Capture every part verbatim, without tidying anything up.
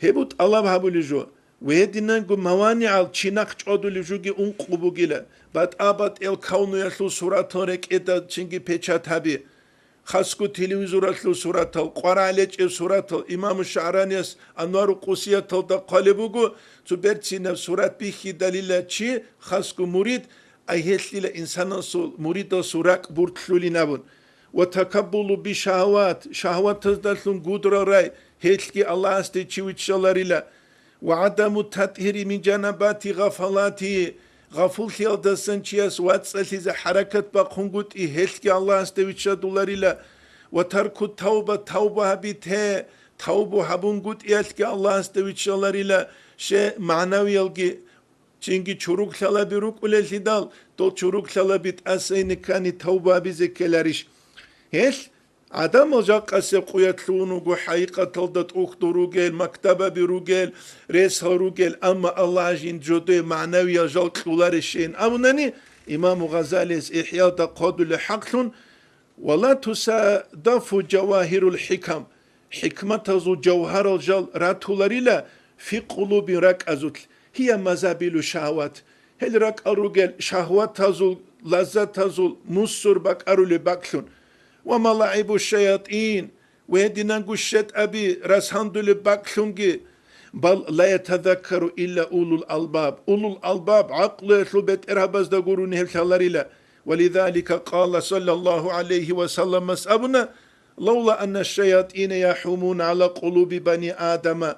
Гьеб тӀалаб гьабулеб жо. Ва гьединанго маванигӀал чи нахъ чӀвадулеб жоги ункъо бугила, батӀа-батӀиял кавнуялъул суратал рекӀеда чинги печат гьаби. Хасго телевизоралъул суратал, къварагӀ лечӀеб суратал, имаму ШагӀранияс Анвару Къусияталда хъвалеб буго, цо берцинаб сурат бихьидалила чи хасго мурид, ай гьелъила инсанасул муридасул ракӀ буртлъулин абун. Ва такаббулу бишагьават, шагьватаздалъун гудрал рай, гьелъги Аллагьасде чи виччаларила. Ва гӀадаму татгьири мин жанабати гъафалати, гъафуллъиялдасан чияс вацӀцӀалъизе хӀаракат бахъунгутӀи, гьелъги Аллагьасде виччадуларила. Ва тарку тавба, тавба гьабите, тавбу гьабунгутӀиялъги Аллагьасде виччаларила, ще магӀнавиялги. Чинги чурук лъалаби рукӀулеллъидал, дол чурук лъалаби тӀасайни ккани тавба гьабизе ккеларищ? Гьелъ гӀадамал жакъасеб къуялъ лъугьун вуго хӀакъикъаталда тӀухьдул ругел, мактабаби ругел, ресал ругел, амма Аллагь жин жодое магӀнавиял жал кьоларищейин абунани, имаму Гъазалиялъ ИхӀялда хъвадулеб хӀакълъун, «Вала тусадафу жавагьирул хӀикам», хӀикматазул жавгьарал жал ратуларила фи къулубин ракӀазулъ, гьия мазабилу шагьават, гьел ракӀал ругел шагьватазул, лаззатазул мусур бакӀарулеб бакӀлъун, ва малагӀибу шаятӀин, ва гьединанго щетӀаби расгьандулеб бакӀлъунги, бал ла ятазаккару илла улул албаб. Улул албаб, гӀакълуялъул бетӀергьабазда гурони гьеб лъаларила. Валидалика къала саллаллагьу гӀалайгьи ва салламас абуна: «Лавла анна шаятӀина яхӀумуна гӀала къулуби бани Адама».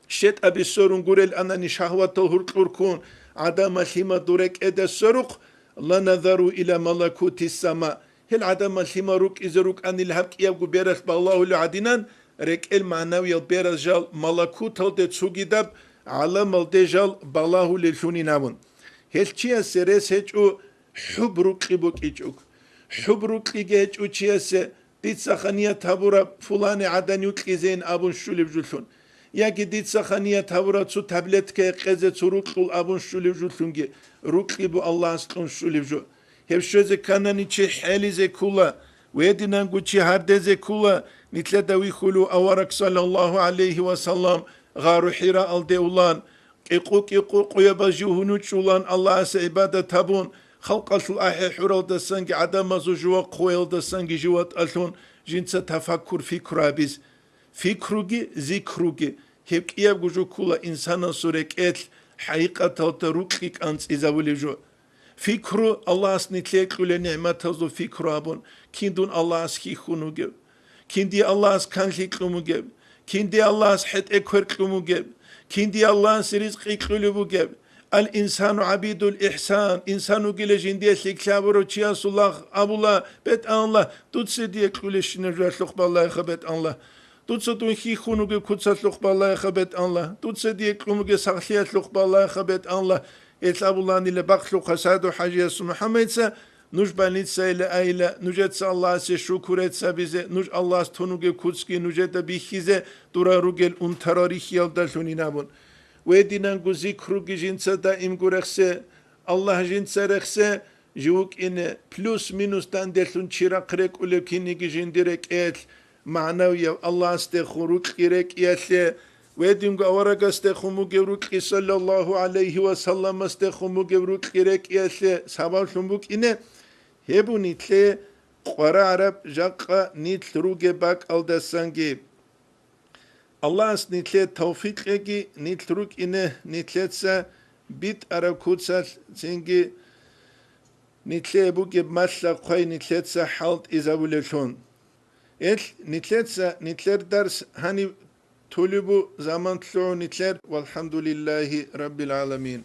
ШетӀаби сорун гурел анани шагьватал гьуркьурккун, гӀадамал лъимадул рекӀеда сорухъ, «Ланазару иля малакути сама». Гьел гӀадамал лъимал рукӀизе рукӀанил гьаб кӀиябго бералъ балагьулев гӀадинан, рекӀел магӀнавиял бераз жал малакуталде цугидаб гӀаламалде жал балагьулеллъунин абун. Гьел чиясе рес гьечӀо хӀуб рукъи букӀичӀого. ХӀуб рукъиги гьечӀо чиясе, дицаха ният гьабураб фулани гӀадан юкьизейин абун щулеб жолъун, яги дицаха ният гьабураб цо таблетка гьекъезе цо рукьул абун щулеб жолъунги, рукьи бу Аллагьас кьун щулеб жо. Гьеб щвезе кканани чи хӀелизе ккола, ва гьединанго чи гьардезе ккола, нилъеда вихьулев авараг саллаллагьу гӀалайгьи ва саллам гъару ХӀираалде улан, кӀикъу-кӀикъу къуябаз жив гьунучӀулан Аллагьасе гӀибадат гьабун, халкъалъул ахӀи-хӀуралдасанги гӀадамазул жува хъуялдасанги жив ватӀалъун жинца тафаккур-фикру гьабиз. Фикруги, зикруги, гьеб кӀиябго жо ккола инсанасул рекӀелъ хӀакъикъаталда рукьи кӀанцӀизабулеб жо. Фикру, Аллагьас нилъее кьулел нигӀматазул фикру гьабун, кин дун Аллагьас хьихьун вугев, кин дие Аллагьас канлъи кьун бугеб, кин дие Аллагьас хӀетӀе квер кьун бугеб, кин дие Аллагьас ризкъи кьулеб бугеб. Ал-инсану гӀабидул ихсан, инсан вугила жиндие лъикӀлъи гьабурав чиясул лагъ абула: «БетӀанла, дуца дие кьулебщинаб жоялъухъ балагьеха, БетӀанла. Дуца дун хьихьун вугеб куцалъухъ балагьеха, БетӀанла. Дуца дие кьун бугеб сахлъиялъухъ балагьеха, БетӀанла». Гьелъ абуланила бакълъухъа СагӀду-хӀажиясул МухӀаммадица: «Нуж больницайила айила, нужеца Аллагьасе шукур гьабизе, нуж Аллагьас тун вугеб куцги нужеда бихьизе дура ругел унтарал рихьиялдалъунин абун». Ва гьединанго зикруги жинца даимго рехсе, Аллагь жинца рехсе, жив вукӀине, плюс-минус данделъун чирахъ рекӀулев кинниги жиндир рекӀелъ, магӀнавияв Аллагьасдехун рукьи рекӀиялъе, ва гьединго аварагасдехун бугев рукьи, саллаллагьу гӀалайгьи ва салламасдехун бугев рукьи рекӀиялъе сабаблъун букӀине, гьеб бу нилъее къварагӀараб жакъа нилъ ругеб бакӀалдасанги. Аллагьас нилъее тавфикъ кьеги, нилъ рукӀине нилъеца битӀараб куцалъ, цинги нилъее бугеб малъа-хъвай нилъеца хӀалтӀизабулеблъун. Эл, нилъеца нилъер дарс гьаниб тулеб бу, заман лъугӀун нилъер, валхӀамдулиллагьи раббил гӀаламин.